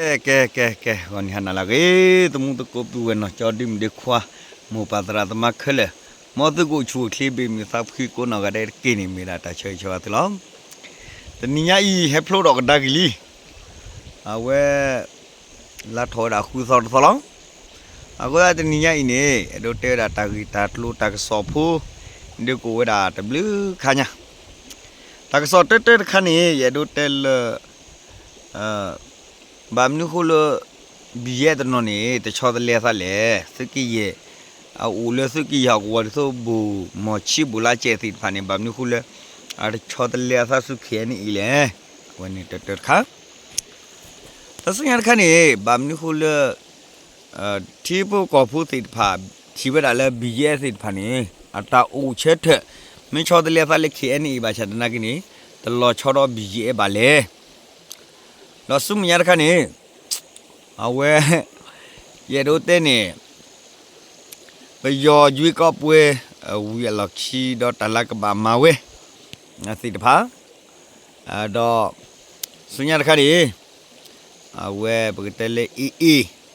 ကဲ ကဲ ကဲ ကဲ ဂီၤနံၤဟါနၤလၢအဂ့ၤ သမူသကိးပုၢ်ဝဲၢ်နီၢ်ကၠီဒုၣ်မုၣ်ဒုၣ်ခွါ မိၢ်ပၢ်သရၣ်သမါခဲလၢာ်, မ်သုကအိၣ်ဆူၣ်အိၣ်ချ့ဘၣ်မုာ်သးဖှံကိးနီၢ်ဂၤဒဲးတက့ၢ်န့ၣ် မ့ၢ်ဒၣ်တၢ်ဆၢဂ့ၤဆၢဝါသုလီၤ. တနံၤညါအံၤ ဟဲဖျိဒီးကဒါက့ၤလံ, အဝဲ လါထီၣ်ဝဲဒၣ်ဃုသီတသီလီၤ. အဃိသတးတနံၤညါအံၤန့ၣ် အဲၣ်ဒိးတဲဝဲဒၣ်တၢ်ဂ့ၢ်တၢ်ကျိၤတၢ်ကစီၣ်ဖိ ဒ်ကအိၣ်ဝဲဒၣ်တဘျုးခါညါ, တၢ်ကစီၣ်တၢတၢတခါန့ၣ် ယအဲၣ်ဒိးတဲလၢ ဘၣ်မနုၤဃိလၢ ဘံၣ်ယဲၢ်တနီၤန့ၣ် တဆီတလဲအသးလဲၣ်, သုးက့ယဲၢ် အအိၣ်လၢသုးက့ယဲၢ်ဟီၣ်ကဝီၤဒ်သိး ဘိၣ်မီၤဆံးဘိၣ်လါစဲးသ့ၣ်တဖၣ်န့ၣ် ဘၣ်မနုၤဃိလၢ အတဆီတလဲအသးဆူ ခဲအံၤန့ၣ်အံၤလဲၣ်, အဝဲန့ၣ်တၢတၢတခါ တၢ်ဆူညါတခါန့ၣ် ဘၣ်မနုၤဃိလၢ ထံဖိကီၢ်ဖိသ့ၣ်တဖၣ် ထံၣ်ဝဲဒၣ်လၢ ဘံၣ်ယဲၢ်သ့ၣ်တဖၣ်န့ၣ် အတၢ်အိၣ်ဆၢထၢၣ် မ့ၢ်ဆီတလဲအသးလၢ ခဲအံၤန့ၣ်အံၤဘၣ်ဆၣ်သနာ်က့န့ၣ် တလီၤဆီဒီး ဘံၣ်ယဲၢ်ဘၣ်လဲၣ်. ဒီးဆူမဲာ်ညါတခါန့ၣ် အဝဲ ယအဲၣ်ဒိးတဲန့ၣ် ပယီၤယွ့ကီးပှဲၤ ဝံၤအလီၢ်ခံဒီးတၢ်လၢကဘၣ်မၤဝဲ သ့ၣ်တဖၣ် ဒီး ဆူညါတခါန့ၣ် အဝဲပကတဲလၢ AA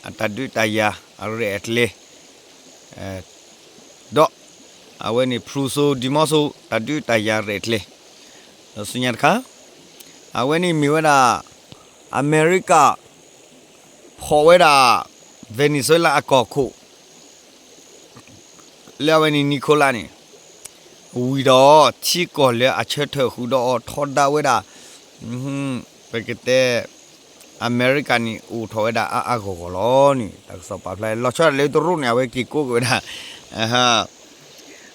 အတၢ်ဒုးတၢ်ယၤအရဲၣ်အကျဲၤ ဒီး အဝဲန့ၣ် ဖရူစိၤဒံၤမီစိၤ တၢ်ဒုးတၢ်ယၤရဲၣ်ကျဲၤ ဒီးဆူညါတခါ အဝဲန့ၣ်မ့ၢ်ဝဲဒၣ် အမဲရကၤ ဖီၣ်ဝဲဒၣ် Venezuela အကီၢ်ခိၣ် လၢအဝဲန့ၣ် Nicolas န့ၣ် ဝံၤဒီး ထံကီၢ်လၢအဆၢထၢၣ်ဃုာ်ဒီးအီၤထီဒါဝဲဒၣ် ပကတဲ အမဲရကၤန့ၣ် အိၣ်ထီၣ်ဝဲဒၣ်အါအါဂီၢ်ဂီၢ်လီၤန့ၣ် တၢ်ကစီၣ်ပာ်ဖျါ လီၤဆီဒၣ်တၢ်လၢတရူးန့ၣ် အဝဲက့ၤကိးက့ၤဝဲဒၣ်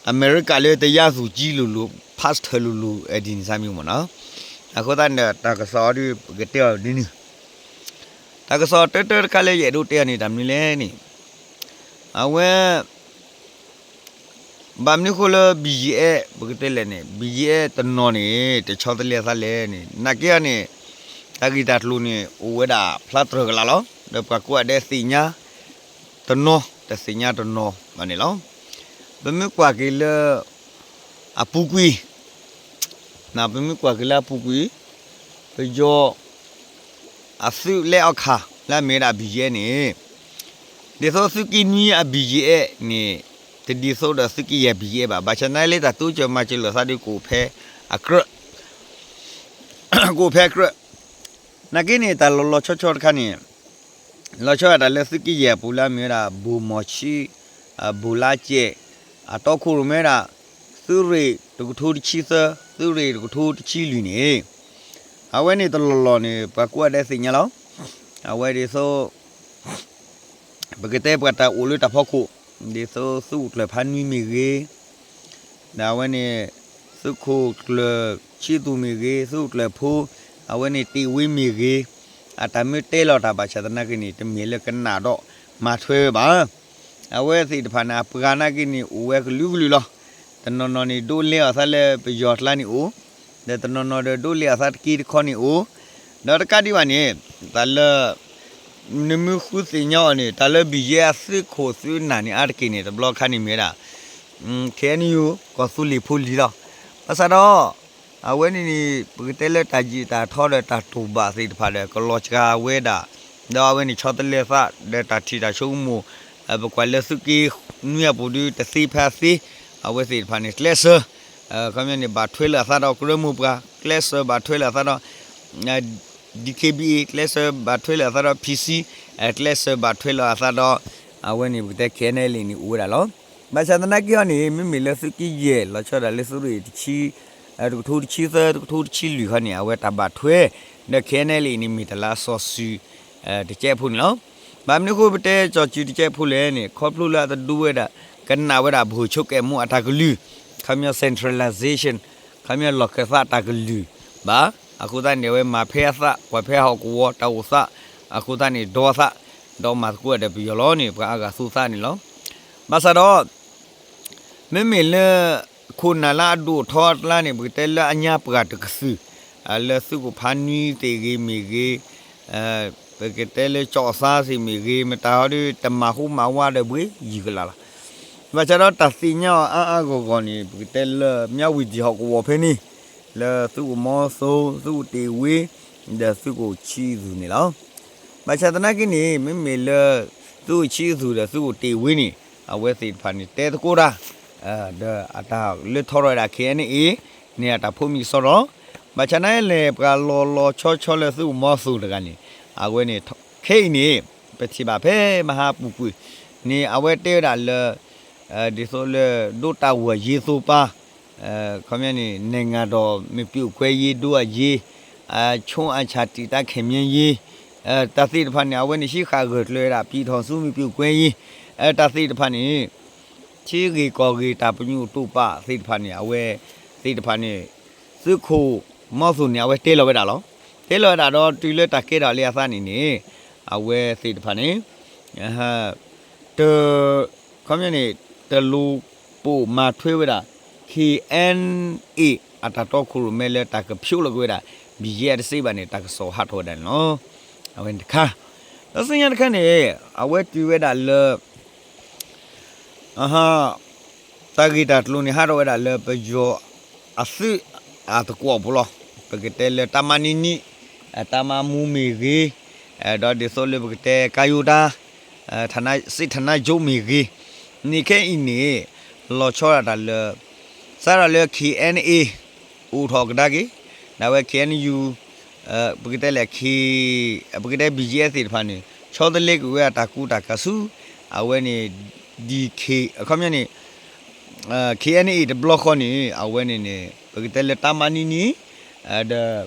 အမဲရကၤလၢတယါသူၣ်ကၠံလိၤလိၤ pastor လိၤလိၤ ဒ်န့ၣ်စ့ၢ်မ့ၢ်မ့ၢ်နီၤ. အဃိသတးန့ၣ်ဒီး တၢ်ကစီၣ်အီၤဒုး ပကတဲအီၤဒ်န့ၣ် တၢ်ကစီၣ်တၢတၢတခါလၢယအဲၣ်ဒိးတဲအီၤန့ၣ် တၢ်မနုၤလဲၣ်န့ၣ် အဝဲ ဘၣ်မနုၤဃိလၢ ဘံၣ်ယဲၢ် ပကတဲလဲၣ်န့ၣ် ဘံၣ်ယဲၢ်တနီၤန့ၣ် တဆီတလဲအသးလဲၣ်န့ၣ် နာ်က့အီၤန့ၣ် တၢ်ဂ့ၢ်တၢ်ကျိၤန့ၣ် အိၣ်ဝဲဒၣ်ဖျါတြၢၤကလာ်လီၤ. ဒီးပှၤကိးဂၤဒဲးသ့ၣ်ညါ တနီၤ တသ့ၣ်ညါတနီၤဘၣ်န့ၣ်လီၤ. ပမ့ၢ်ကွၢ်က့ၤလၢ အပူၤကွံာ် ပမ့ၢ်ကွၢ်က့ၤလၢအပူၤကွံာ် ပယီၤ အသုးလဲအီၣ်ခၣ် လၢအမ့ၢ်ဝဲဒၣ် ဘံၣ်ယဲၢ်န့ၣ် ဒ်သိးသုးက့နွံအ ဘံၣ်ယဲၢ်န့ၣ် တဒ်သိးဒီးသုးက့ယဲၢ် ဘံၣ်ယဲၢ်ဘၣ်. ဘၣ်ဆၣ်သနာ်က့လၢတၢ်တိစၢၤမၤစၢၤလိာ်သးဒီး ကအိၣ်ဖဲအကြၢး ကအိၣ်ဖဲအကြၢး နာ်က့န့ၣ် တၢ်လီၤလီၤဆီဆီတခါန့ၣ် လီၤဆီဒၣ်တၢ်လၢသုးက့ယဲၢ်အပူၤလၢအမ့ၢ်ဝဲဒၣ် ဘိၣ်မီၤဆံး ဘိၣ်လါစဲး အတီခိၣ်ရိၣ်မဲဒၣ် သုးရ့ၣ်တကထိတဆံသၢ သုးရ့ၣ်တကထိတဆံလွံၢ်န့ၣ် အဝဲန့ၣ်တလီၢ်လီၢ်န့ၣ် ပှၤကိးဂၤဒဲးသ့ၣ်ညါလီၤ. အဝဲဒ်သိး ပကတဲပှၤတၢ်အိၣ်လၢတၢ်ဖီခိၣ် ဒ်သိးသုးခိၣ်ကျၢၢ်ဖးနွံမ့ၢ်ဂ့ၤ, ဒီးအဝဲန့ၣ် သုးခိၣ်ကျၢၢ်ဆံသူၣ်မ့ၢ်ဂ့ၤ, သုးခိၣ်ကျၢၢ်ဖိ, အဝဲန့ၣ်တ့ၢ်ဝ့မ့ၢ်ဂ့ၤ, အတၢ်မ့ၢ်တဲလီၤတၢ်ဘၣ်ဆၣ်သနာ်က့န့ၣ် တမ့ၢ်လၢကနၣ်ဒီးမၤထွဲဝဲဘၣ်. အဝဲသ့ၣ်တဖၣ်န့ၣ် အပှၤနာ်က့န့ၣ် အိၣ်ဝဲကလုာ်ကလုာ်လီၤ. တနီၤနီၤန့ၣ် ဒိးလဲအီၤသးလၢပယီၤကျါန့ၣ်အိၣ်, ဒီးတနီၤနီၤဒီး ဒိးလဲအီၤသးတက့တခီန့ၣ်အိၣ်, ဒီးတကးဒံးဘၣ်န့ၣ် တၢ်လၢ နမ့ၢ်ဃုသ့ၣ်ညါအီၤန့ၣ် တၢ်လၢဘံၣ်ယဲၢ်အသုးခိၣ်သုးနၢ်န့ၣ် အါတက့ၢ်န့ၣ် တဘျီခါန့ၣ်မ့ၢ်ဝဲဒၣ် ခဲအံၤန့ၣ် ကီၢ်သူလ့ၤဖိလံၤလီၤ. ဘၣ်ဆၣ်ဒီး အဝဲန့ၣ်န့ၣ် ပကတဲလၢတၢ်ယံာ်တၢ်ထီဒီးတၢ်တိာ်ဘၣ်သ့ၣ်တဖၣ်ဒီး ကလီၤစှၤဝဲဒၣ်, ဒီးအဝဲန့ၣ်ဆီတလဲသး ဒီးတၢ်ထံၣ်တၢ်ဆိကမိၣ်, ပကွၢ်လၢသုးက့နွံအပူၤဒုး တသ့ဖဲအသ့, အဝဲသ့ၣ်တဖၣ်န့ၣ် ကျဲးစၢး ခီပညီန့ၣ် ဘၣ်ထွဲလိာ်အသးဒီးကရၢမိၢ်ပှၢ်, ကျဲးစၢးဘၣ်ထွဲလိာ်အသးဒီး DKBA, ကျဲးစၢးဘၣ်ထွဲလိာ်အသးဒီး PC, ကျဲးစၢးဘၣ်ထွဲလိာ်အသးဒီး အဝဲန့ၣ် ပကတဲ KNLA န့ၣ် အိၣ်ဝဲဒၣ်လီၤ. ဘၣ်ဆၣ်သနာ်က့အီၤန့ၣ် မ့မ့ၢ်လၢသုးက့ယဲၢ် လီၤဆီဒၣ်လၢသုးရ့ၣ်တဆံ တကထိတဆံသၢ တကထိတဆံလွံၢ်ခီန့ၣ် အဝဲတၢ်ဘၣ်ထွဲ ဒီး KNLA န့ၣ် မ့ၢ်တၢ်လၢအစီၤစုၤ တကဲးဖိန့ၣ်လီၤ. ဘၣ်မနုၤအဃိပတဲစီၤစုၤတကဲးဖိလဲၣ်န့ၣ် ခီဖျိလၢအတဒိဝဲဒၣ် ကနၣ်ဝဲဒၣ် ဗဟိုချုပ်ကိုင်မှု အတၢ်ကလုၢ်, ခီပညီ centralization, ခီပညီလီၢ်ခၢၣ်သးတၢ်ကလုၢ်ဘၣ်. အဃိသတးန့ၣ် အဝဲမၤဖဲအသး ကွၢ်ဖဲဟီၣ်ကဝီၤတၢ်အိၣ်သး, အဃိသတးန့ၣ် ဒီသး, ဒီးမၤသကိးဒီးပယီၤလီၤန့ၣ် ပှၤအါဂၤသူသးန့ၣ်လီၤ. ဘၣ်ဆၣ်ဒီး မ့မ့ၢ်လၢ ခိၣ်နၢ်လၢအဒိၣ်ထီအကျါန့ၣ် ပကတဲလၢအညါပှၢ်တကသုၣ်, လၢသုးခိၣ်ဖးနွံသ့ၣ်ဂ့ၤမ့ၢ်ဂ့ၤ, ပကတဲလၢကၠီၣ်သးသ့ၣ်မ့ၢ်ဂ့ၤ, မတၤဟီဒီး တမၤဃူမၤဝါဒီးဘှ့ယုၢ်ကလာ်လီၤ. ဘၣ်ဆၣ်ဒီးတၢ်သ့ၣ်ညါအီၤအါအါဂီၢ်ဂီၢ်န့ၣ် ပကတဲလၢ မြဝတီ ဟီၣ်ကဝီၤဖဲန့ၣ်, လၢသုးခိၣ်မီသိ, သုးခိၣ်တ့ၢ်ဝ့, ဒီးသုးခိၣ်ဆံးသူၣ်န့ၣ်လီၤ. ဘၣ်ဆၣ်သနာ်က့န့ၣ် မ့မ့ၢ်လၢ သုအိၣ်ဆံးအသူၣ်ဒီးသုအိၣ်တ့ၢ်ဝံၤန့ၣ် အဝဲသ့ၣ်တဖၣ်န့ၣ် တဲသကိးတၢ် ဒီးအတၢ်လၢထီထီၣ်ဝဲဒၣ် K N A န့ၣ် အတၢ်ဖိးမံၤကစီဒီး ဘၣ်ဆၣ်သနာ်က့လဲၣ် ပှၤလီၤလီၤဆီဆီလၢသုးမီၤစိၤတဂၤန့ၣ် အဝဲန့ၣ် ခဲအံၤန့ၣ် ပထံၣ်ဘၣ်ဖဲမဟါပူၤကွံာ်န့ၣ် အဝဲတဲဝဲဒၣ်လၢ ဒ်သိးလၢ ဒိတၢ်ဝၢၢ်ယ့သိပၢ် ခီပညီန့ၣ် နိုင်ငံတော်မစ်ပြုတ်ခွဲရေးဒုအရေး အချုပ်အခြာအာဏာတည်တံ့ၢ်ခ့မြဲရေး တၢ်သ့ၣ်တဖၣ်န့ၣ် အဝဲန့ၣ်ဟံးဃာ်ဂၢၢ်ကျၢၤဝဲဒၣ် ပြည်ထောင်စုမစ်ပြုတ်ခွဲရေး တၢ်သ့ၣ်တဖၣ်န့ၣ် ထံဂ့ၢ်ကီၢ်ဂ့ၢ်တၢ်ပညိၣ်တိာ်ပာ်သ့ၣ်တဖၣ်န့ၣ် အဝဲသ့ၣ်တဖၣ်န့ၣ် သုးခိၣ်မီၤသိၣ်န့ၣ် အဝဲတဲလီၤဝဲဒၣ်လီၤ. တဲလီၤဝဲဒၣ်ဒီးတုၤလၢတၢ်ကဲထီၣ်လံအသးန့ၣ်န့ၣ် အဝဲသ့ၣ်တဖၣ်န့ၣ် တ ခီပညီန့ၣ် တလူၤပိာ်မၤထွဲဝဲဒၣ် K N A အတၢ်တီခိၣ်ရိၣ်မဲလၢတၢ်ကဖျိးလီၤက့ၤဝဲဒၣ် ဘံၣ်ယဲၢ်တစ့ဘၣ်န့ၣ် တၢ်ကစီၣ်ဟးထီၣ်ဝဲဒၣ်န့ၣ်လီၤ. အဝဲန့ၣ်တခါ ဒီးဆူညါတခါန့ၣ် အဝဲတုၤဝဲဒၣ်လၢ တၢ်ဂ့ၢ်တၢ်ကျိၤန့ၣ် ဟးထီၣ်ဝဲဒၣ်လၢပယီၤ အသုးအသကွီၢ်ပူၤလီၤ. ပကတဲလၢတၢ်မၤနံၤနံၤ တၢ်မၤမူမ့ၢ်ဂ့ၤ ဒီးဒ်သိးလၢပကတဲကါယိၤတၢ် စ့ထနါကၠိမ့ၢ်ဂ့ၤ န့ၣ်ခဲအံၤန့ၣ် လီၤဆီဒၣ်တၢ်လၢ စးထီၣ်လၢ K N A အိၣ်ထီၣ်ကဒါက့ၤ ဒၣ်ဝဲ K N U ပကတဲလဲၣ် K ပကတဲ ဘံၣ်ယဲၢ်သ့ၣ်တဖၣ်န့ၣ် ဆီတလဲကွံာ်ဝဲအတၢ်ကူတၢ်ကၤဆူ အဝဲန့ၣ် ဒ်ခ့ အခီပညီန့ၣ် K N A တဘျီဃီန့ၣ် အဝဲန့ၣ်န့ၣ် ပကတဲလၢတၢ်မၤနံၤနံၤ ဒီး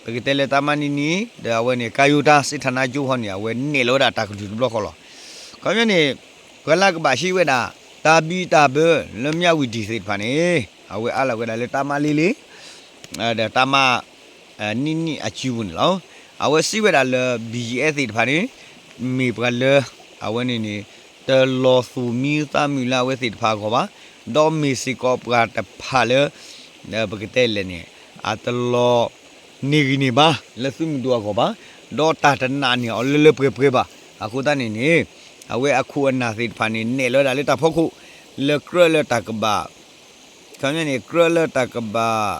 ပကတဲလၢတၢ်မၤနံၤနံၤ ဒီးအဝဲန့ၣ် ကါယိၤတၢ် စ့ထနါကၠိဃီန့ၣ် အဝဲနဲၣ်လီၤဝဲဒၣ်တၢ်ကလုၢ်တဘျီဃီလီၤ. ခီပညီန့ၣ် ပှၤလၢကဘၣ်ဟံးဝဲဒၣ် တၢ်ဘံၣ်တၢ်ဘၢလၢမၠၣ်ဝတံၣ်သ့ၣ်တဖၣ်န့ၣ် အဝဲအါလီၤဝဲဒၣ်လၢတၢ်မၤလ့လ့ ဒီးတၢ်မၤ နံၣ်နံၣ်အစုပူၤန့ၣ်လီၤ. အဝဲစံးဝဲဒၣ်လၢ ဘံၣ်ယဲၢ်သ့ၣ်တဖၣ်န့ၣ် မ့ၢ်ပှၤလၢ အဝဲန့ၣ်န့ၣ် တလီၤသူၣ်မံသးမုာ်လၢအဝဲသ့ၣ်တဖၣ်အဂီၢ်ဘၣ်, ဒီးမ့ၢ်စ့ၢ်ကီးပှၤတဖၣ်လၢ ပကတဲလဲၣ်န့ၣ် အတလီၤ န့ၢ်ဂံၢ်န့ၢ်ဘါ လၢသုးမုၢ်ဒိၣ်အဂီၢ်ဘၣ်, ဒီးတၢ်တနာ်န့ၢ်အီၤလၢလၢပှဲၤပှဲၤဘၣ်. အဃိသတးန့ၣ်န့ၣ် အဝဲအခိၣ်အနၢ်သ့ၣ်တဖၣ်န့ၣ် နဲၣ်လီၤဝဲဒၣ်လၢတၢ်ဖီခိၣ် လၢကြၢးလၢတၢ်ကဘၣ် ခီပညီန့ၣ် ကြၢးလၢတၢ်ကဘၣ်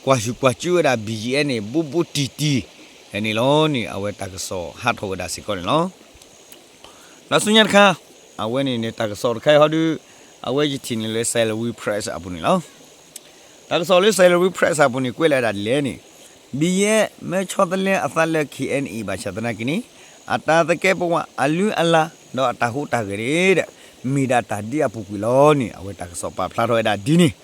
ကွၢ်ဆူၣ်ကွၢ်စူၣ်ဝဲဒၣ် ဘံၣ်ယဲၢ်န့ၣ် ဘူးဘူးတံၢ်တံၢ် န့ၣ်လီၤန့ၣ် အဝဲတၢ်ကစီၣ်ဟးထီၣ်ဝဲဒၣ်စ့ၢ်ကီးန့ၣ်လီၤ. ဒီးဆူညါတခါ အဝဲန့ၣ်န့ၣ် တၢ်ကစီၣ်တခါအံၤဟီဒု အဝဲယထံၣ်န့ၣ်လၢ Salween Press အပူၤန့ၣ်လီၤ. တၢ်ကစီၣ်လၢ Salween Press အပူၤန့ၣ် ကွဲးလီၤဝဲဒၣ်ဒ်လဲၣ်န့ၣ် ဘံၣ်ယဲၢ်မ့ၢ်ဆီတလဲအသးလၢ K N A ဘၣ်ဆၣ်သနာ်က့န့ၣ် အတၢ်သကဲးပဝးအလုၢ်အလၢ် ဒီးအတၢ်ဟူးတၢ်ဂဲၤန့ၣ်ဒီး မ့ၢ်ဒၣ်တၢ်ဒ်အပူၤကွံာ်လီၤန့ၣ် အဝဲတၢ်ကစီၣ်ပာ်ဖျါထီၣ်ဝဲဒၣ်ဒ်န့ၣ်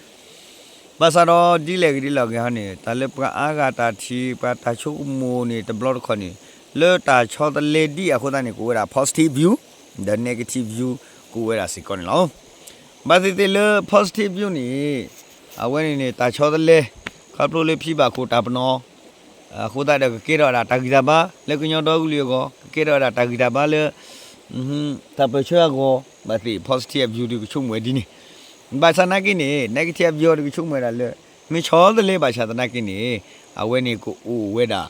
ဘၣ်ဆၣ်ဒီးဒ်လဲၣ်ဂ့ၤဒ်လဲၣ်ဂ့ၤဟီန့ၣ် တၢ်လၢပှၤအါဂၤတၢ်ထံၣ် ပှၤတၢ်ဆိကမိၣ်န့ၣ် တဘျီတခီၣ်န့ၣ် လၢတၢ်ဆီတလဲဒ်အဃိသတးန့ၣ် ကအိၣ်ဝဲဒၣ် positive view ဒီး negative view ကအိၣ်ဝဲဒၣ်စ့ၢ်ကီးန့ၣ်လီၤ. ဘၣ်သ့ၣ်သ့ၣ်လၢ positive view န့ၣ် အဝဲန့ၣ်န့ၣ် တၢ်ဆီတလဲ ခီဖျိလၢဖံဘၣ်ခိၣ်တၢ်ပနီၣ် အဃိသတးဒီးကကဲထီၣ်ဝဲဒၣ်တၢ်ဂံၢ်တၢ်ဘါ လၢကညီဒီကလုာ်အဂီၢ် ကကဲထီၣ်ဝဲဒၣ်တၢ်ဂံၢ်တၢ်ဘါလၢ တၢ်ပၢၢ်ဆၢအဂီၢ် ဘၣ်သ့ၣ် positive view ဒုးကဆိကမိၣ်ဝဲဒ်န့ၣ် ဘၣ်ဆၣ်သနာ်က့န့ၣ် negative view ဒုးကဆိကမိၣ်ဝဲဒၣ်လၢ မ့ၢ်ဆီတလဲဘၣ်ဆၣ်သနာ်က့န့ၣ် အဝဲန့ၣ်ကအိၣ်ဝဲဒၣ်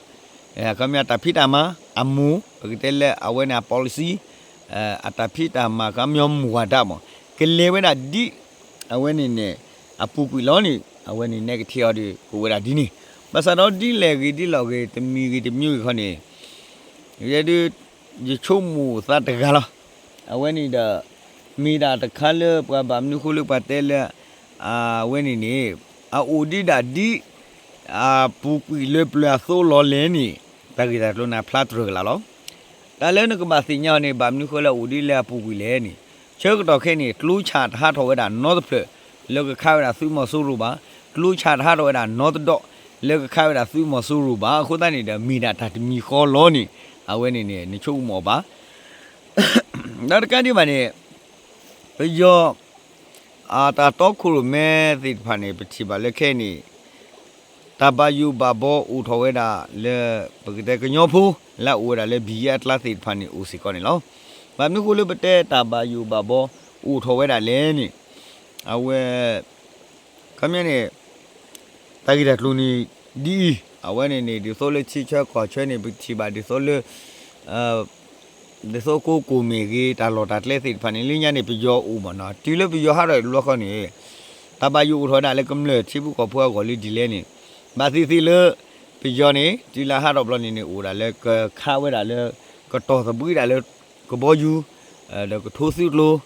ခီပညီတၢ်ဖံးတၢ်မၤ အမူး ပကတဲလၢအဝဲန့ၣ်အ policy အတၢ်ဖံးတၢ်မၤ ခီပညီမူဝါဒမး ကလဲၤဝဲဒၣ်ဒ် အဝဲန့ၣ်န့ၣ် အပူၤကွံာ်လီၤန့ၣ် အဝဲန့ၣ် negative အီၤဒုးကအိၣ်ဝဲဒၣ်ဒ်န့ၣ် ဘၣ်ဆၣ်ဒီးဒ်လဲၣ်ဂ့ၤဒ်လဲၣ်ဂ့ၤ တမံၤဂ့ၤတမံၤဂ့ၤခီန့ၣ် ယဲဒုး ယဆိကမိၣ်သးတဂၤလီၤ. အဝဲန့ၣ်ဒီး မ့ၢ်ဒၣ်တခါလၢပှၤဘၣ်မနုၤဃိလၢပှၤတဲလၢ အဝဲန့ၣ်န့ၣ် အအိၣ်ဒံးဒၣ်ဒ် အပူၤကွံာ်လၢပျၢၤအသိးလီၤလဲၣ်န့ၣ် တၢ်ဂ့ၢ်တၢ်ကျိၤန့ၣ်ဖျါတြၢၤကလာ်လီၤ. တၢ်လၢနကဘၣ်သ့ၣ်ညါအီၤန့ၣ် ဘၣ်မနုၤဃိလၢအအိၣ်ဒံးလၢအပူၤကွံာ်လဲၣ်န့ၣ် ဆၢကတီၢ်ခဲအံၤန့ၣ် ကျိဆၣ်တဟးထီၣ်ဝဲဒၣ်နီတဖျၢၣ် လၢကခးဝဲဒၣ်သုးမီၤစိရိၤဘၣ်, ကျိဆၣ်တဟးထီၣ်ဝဲဒၣ်နီတဒီး လၢကခးဝဲဒၣ်သုးမီၤစိရိၤဘၣ်. အဃိသတးန့ၣ်ဒီး မ့ၢ်ဒၣ်တၢ်တမံၤဃီလီၤန့ၣ် အဝဲန့ၣ်န့ၣ် နဆိကမိၣ်အီၤဘၣ် ဒီးတကးဒံးဘၣ်န့ၣ် ပယီၤ အတၢ်တီခိၣ်ရိၣ်မဲသ့ၣ်တဖၣ်န့ၣ် ပထံၣ်ဘၣ်လၢခဲအံၤန့ၣ် တၢ်ဘၣ်ယိၣ်ဘၣ်ဘီအိၣ်ထီၣ်ဝဲဒၣ်လၢ ပကတဲကညီဖိ လၢအအိၣ်ဝဲဒၣ်လၢဘံၣ်ယဲၢ်အကျါသ့ၣ်တဖၣ်န့ၣ် အိၣ်စ့ၢ်ကီးန့ၣ်လီၤ. ဘၣ်မနုၤဃိလၢပတဲတၢ်ဘၣ်ယိၣ်ဘၣ်ဘီအိၣ်ထီၣ်ဝဲဒၣ်လဲၣ်န့ၣ် အဝဲ ခီပညီန့ၣ် တၢ်ဂ့ၢ်တၢ်ကျိၤန့ၣ် ဒ်အံၤ အဝဲန့ၣ်န့ၣ် ဒ်သိးလၢထံဆၢကီၢ်ဆၢန့ၣ် ပထံၣ်ဘၣ်ဒ်သိးလၢ ဒ်သိးကိးကိၣ်မ့ၢ်ဂ့ၤ တၢ်လီၢ်တၢ်ကျဲသ့ၣ်တဖၣ်န့ၣ် လၢညါန့ၣ် ပယီၤအိၣ်မးနီၤ. တုၤလၢပယီၤဟးထီၣ်တဘျီဃီန့ၣ် တၢ်ဘၣ်ယိၣ်အိၣ်ထီၣ်ဝဲဒၣ်လၢကမျၢၢ်ထံဖိကီၢ်ဖိအဂီၢ်လၢဒ်လဲၣ်န့ၣ် ဘၣ်သ့ၣ်သ့ၣ်လၢ ပယီၤန့ၣ် တုၤလၢဟးထီၣ်တဘျီန့ၣ်န့ၣ် အိၣ်ဒၣ်လၢကခးဝဲဒၣ်လၢ ကတီၤသဘှံးဒၣ်လၢကဘီယူၤ, ဒီးကထိသုးကျိၤ,